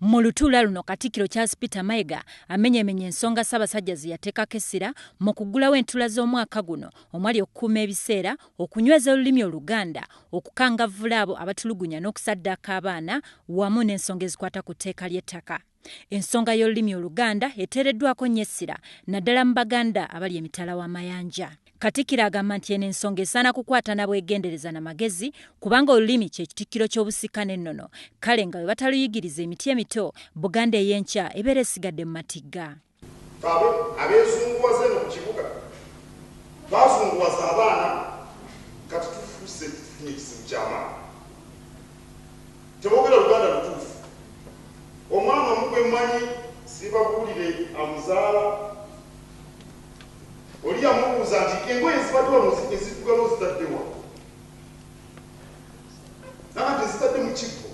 Mu lutuula luno Katikkiro Charles Peter Mayiga amenyemenye ensonga Ssaabasajja ze yateekako essira mu kuggulawo entuula z'omwaka guno omwali okukuuma ebiseera, okunyweza olulimi Oluganda, okukangavvula abo abatulugunya n'okusaddaaka abaana wamu n'ensonga ezikwata ku tteeka ly'ettaka. Ensonga y'olulimi Oluganda eteereddwako nnyo essira naddala mu Baganda abali emitala w'amayanja. Katikkiro agamba nti eno ensonga esaana kukwata na bwegendereza na magezi kubanga olulimi kye kitikkiro ky'obusika n'ennono, kale nga bwe bataluyigiriza emiti emito, Buganda ey'enkya ebeera esigadde mu matigga. Abeezunguwaza eno ku kibuga twazunguwaza abaana, kati tufuuse tufunye ekizibu ky'amaanyi. Teboogera Luganda lutuufu. Omwana omu gwe mmanyi sibabuulire amuzaala, oli yamubuuza nti engoye ezibadde wano eziddugala ozitadde wa? N'agamba nti nzitadde mu kibbo.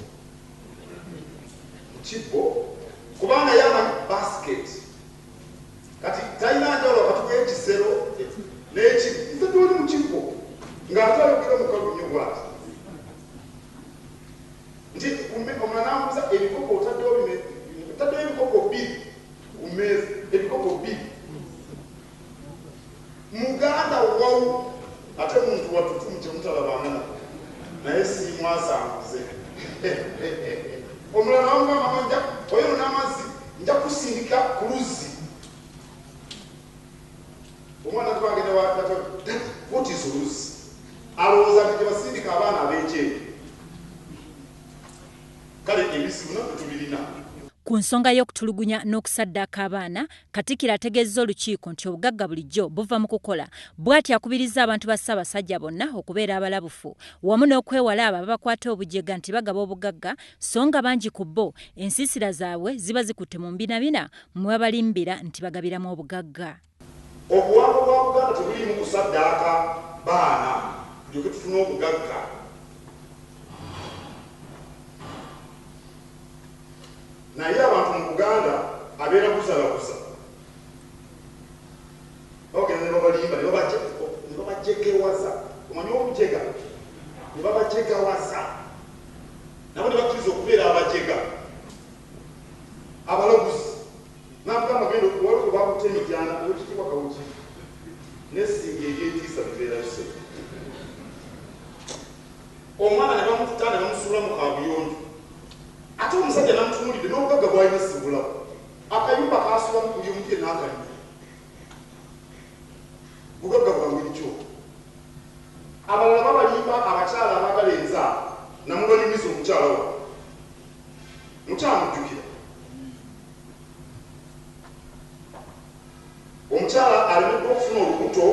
Mu kibbo kubanga yamanyi basket. Kati talina njawulo wakati w'ekisero n'ekibbo. Nzitadde wali mu kibbo ng'ate ayogera mukalu nnyo bw'ati. Nti omulala n'amubuuza ebikopo otaddewo otaddewo ebikopo bbiri ku mmeeza, ebikopo bbiri. Muganda wawu ate muntu watutumu kyemutalabanga nako naye siimwasanguze. Omulala n'amugamba oyo n'amazzi nja kusindika ku luzzi. Omwana twagenda wa daddy, what is oluzzi? Alowooza nti gye basindika abaana ab'ekyejo. Kale ebizibu naffe tubirina. Ku nsonga y'okutulugunya n'okusaddaaka abaana, Katikkiro ategeezezza olukiiko nti obugagga bulijjo buva mu kukola. Bw'atyo akubirizza abantu ba Ssaabasajja bonna okubeera abalabufu wamu n'okwewala abo ababakwata obujega nti bagaba obugagga so nga bangi ku bo ensiisira zaabwe ziba zikutte mu mbinabina mwe babalimbira nti bagabiramu obugagga. Obuwangwa bwa Buganda tebuliimu kusaddaaka baana tulyoke tufune obugagga. Naye abantu mu Buganda abeeraguzalaguza bagenda ne babalimba ne babajegewaza, omanyi obujega, ne babajegawaza nabo ne bakkiriza okubeera abajega abalaguzi. N'agamba genda waliwo bakutte emityana owekitiibwa Kawuki n'essinga ery'entiisa bibeerayo ssebo. Omwana ne bamututa ne bamusuula mu kaabuyonjo, ate omusajja n'amutunuulidde n'obugagga bw'alina sibulawo. Akayumba kaasulamu buli omu yenna akalina. Bugagga bwa ngeri ki obwo? Abalala babalimba abakyala abaagala enzaalo namubanyumiza omukyala waabwe. Mukyamujjukira? Omukyala alemeddwa okufuna olubuto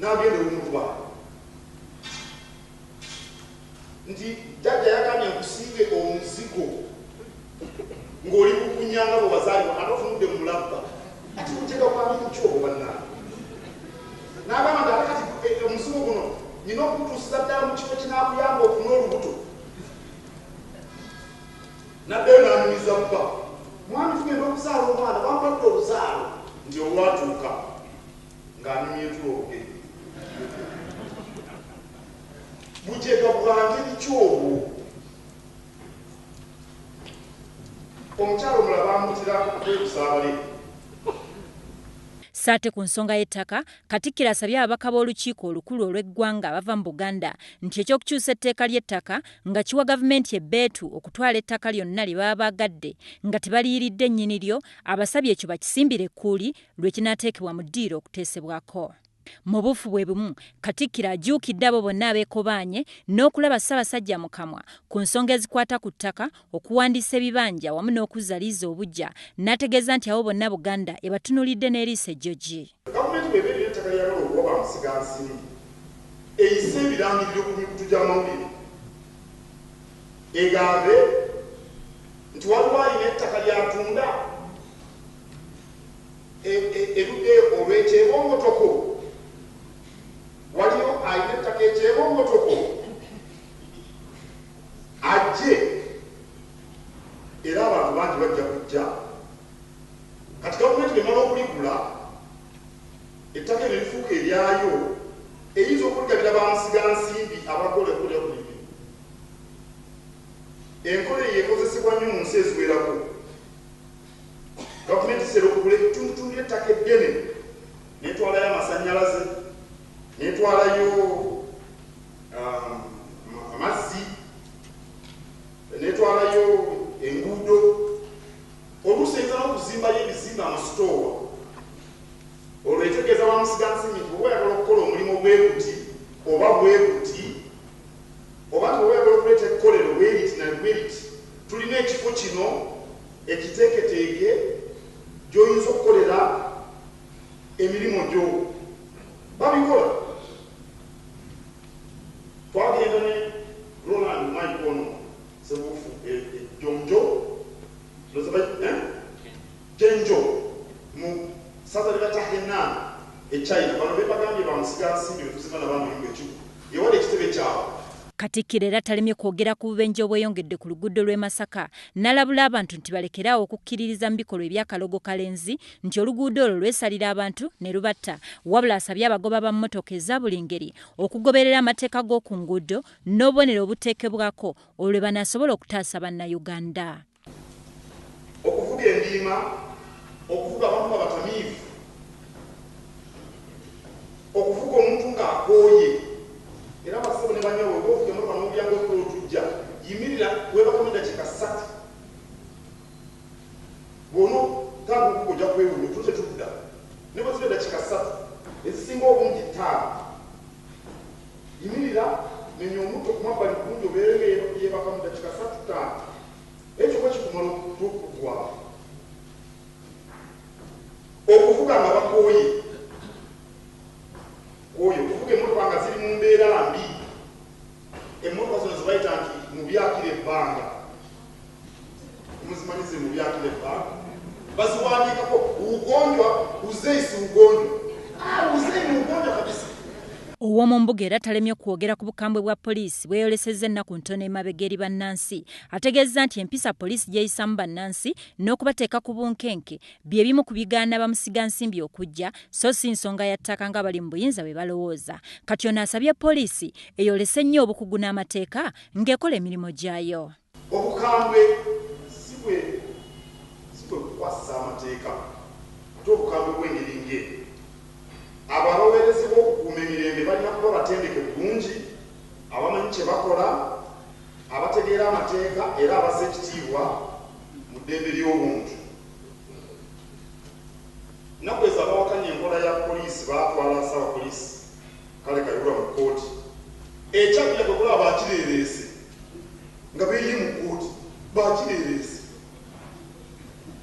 n'agenda ew'omulubaale nti jjajja yagambye nkusiige omuzigo ng'oli bukunya nga bwe wazaalibwa ate otunudde mu mulabba. Ati bujega bwa ngeri ki obwo bannange? N'agamba nti ate kati omuzigo guno nnina okugutuusiza ddala mu kifo kinaakuyamba ofune olubuto. N'addayo n'anyumiza bba, mwami tugenda okuzaala omwana bampadde oluzaalo. Nti olwatuuka ng'anyumya entulo obugenyi. Bujega bwa ngeri ki obwo? Omukyala omulala baamutira kwebusaabale. Ate ku nsonga y'ettaka, Katikkiro asabye ababaka b'olukiiko olukulu olw'eggwanga abava mu Buganda nti ekyokukyusa etteeka ly'ettaka nga kiwa gavumenti ebbeetu okutwala ettaka lyonna lye baba baagadde nga tebaliyiridde nnyini lyo, abasabye ekyo bakisimbire ekkuuli lwe kinaateekebwa mu ddiiro okuteesebwako. Mu buufu bwe bumu, Katikkiro ajuukidde abo bonna abeekobaanye n'okulaba Ssaabasajja mu kamwa ku nsonga ezikwata ku ttaka, okuwandiisa ebibanja wamu n'okuzza liizi obuggya n'ategeeza nti abo bonna Buganda ebatunuulidde n'eriiso ejjogi. Gavumenti bw'eba erina ettaka ly'eyagala okuwa bamusigansimbi, eyise ebirangiriro ku mikutu gy'amawulire egambe nti waliwo alina ettaka ly'atunda erudde olw'ekyebongotoko, waliyo alina ettaka ekyebongotoko ajje, era abantu bangi bajja kujja. Kati gavumenti bw'emala okuligula ettaka eryo lifuuka eryayo, eyinza okuligabira bamusigansimbi abakola okulya ku mirimu. Enkola eyo ekozesebwa nnyo mu nsi eziwerako. Gavumenti etera okugula ebitundutundu ly'ettaka eddene n'etwalayo amasannyalaze, n'etwalayo amazzi, n'etwalayo enguudo, oluusi eyinza n'okuzimbayo ebizimbe amasitoowa. Olwo etegeeza bamusigansimbi nti bw'oba oyagala okukola omulimu bwe guti oba bwe guti, oba nti bw'oba oyagala okuleeta ekkolero bwe riti na bwe riti, tulina ekifo kino ekiteeketeeke gy'oyinza okukolera emirimu gyo. Babikola. Twagenda ne Roland Mike ono Sebuufu Jonjo Jenjo mu ssaza lya Henan e China. Bano be bagambye bamusigansimbi betuzimba nabo amayumba ekigo yewali ekitebe kyabwe. Katikkiro era talemye kwogera ku bubenje obweyongedde ku luguudo lw'e Masaka n'alabula abantu nti balekeraawo okukkiririza mu bikolwa eby'akalogo kalenzi nti oluguudo olwo lwesalira abantu ne lubatta. Wabula asabye abagoba ba mmotoka eza buli ngeri okugoberera amateeka g'oku nguudo n'obubonero obuteekebwako olwo lwe banaasobola okutaasa Bannayuganda. Okuvuga endiima, okuvuga abantu nga batamiivu, okuvuga omuntu ng'akooye. Era abasebo ne bannyobo bwe ovuga emmotoka n'obyanga okukola otujja, yimirira weebakamu eddakiika 3. Bw'onootandika okuvuga ojja kwewuunya, otulo tetudda. Ne bwe ziba eddakiika 3, ezisinga obungi 5. Yimirira, menya omutto ku mabbali bulungi obeere nga yeebakamu ddakiika 3 5. Ekyo bwe kikumala okugwa. Okuvuga nga bakooye. Oyo okuvuga emmotoka nga ziri mu mbeera mbi. Emmotoka zino ze bayita nti mubyakira ebbanga. Muzimanyi ziri mubyakira ebbanga. Baziwandiikako ugonjwa, uzei si ugonjwa. Uzei ni ugonjwa kabisa. Ow'omumbuga era talemye kwogera ku bukambwe bwa poliisi bweyolesezza ennaku ntono emabega eri bannansi. Ategeezza nti empisa poliisi gy'eyisaamu bannansi n'okubateeka ku bunkenke bye bimu ku bigaana bamusigansimbi okujja, so si nsonga ya ttaka nga bali mu buyinza bwe balowooza. Kati ono asabye poliisi eyolese nnyo obukugu n'amateeka ng'ekola emirimu gyayo. Obukambwe si bwe kukwasisa amateeka, ate obukambwe bw'engeri ng'eyo. Abo abaweerezebwa okukuuma emirembe balina kuba batendeke bulungi, abamanyi kye bakola, abategeera amateeka era abassa ekitiibwa mu ddembe ly'obuntu. Ennaku ezo abawakanya enkola ya poliisi baatwala ssaabapoliisi Kale Kayihura mu kkooti. Ekyaddira kwe kulaba bakireereese nga beeyiye mu kkooti, bakireereese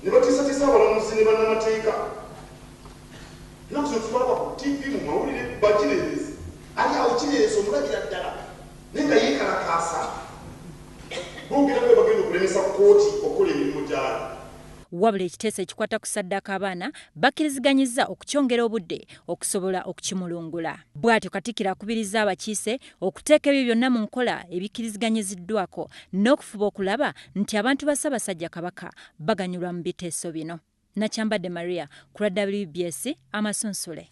ne batiisatiisa abalamuzi ne bannamateeka. Ennaku zino tubalaba ku TV mu mawulire bakireereese. Ali awo kireereese omulagira ddala naye nga yeekalakaasa boogera nga bagenda okulemesa kkooti okukola emirimu gyayo. Wabula ekiteeso ekikwata ku ssaddaaka abaana bakkiriziganyizza okukyongera obudde okusobola okukimulungula. Bw'atyo Katikkiro akubirizza abakiise okuteeka ebyo byonna mu nkola ebikkiriziganyiziddwako n'okufuba okulaba nti abantu ba Ssaabasajja Kabaka baganyulwa mu biteeso bino. Nakyambadde Maria ku lwa WBS Amasunsule.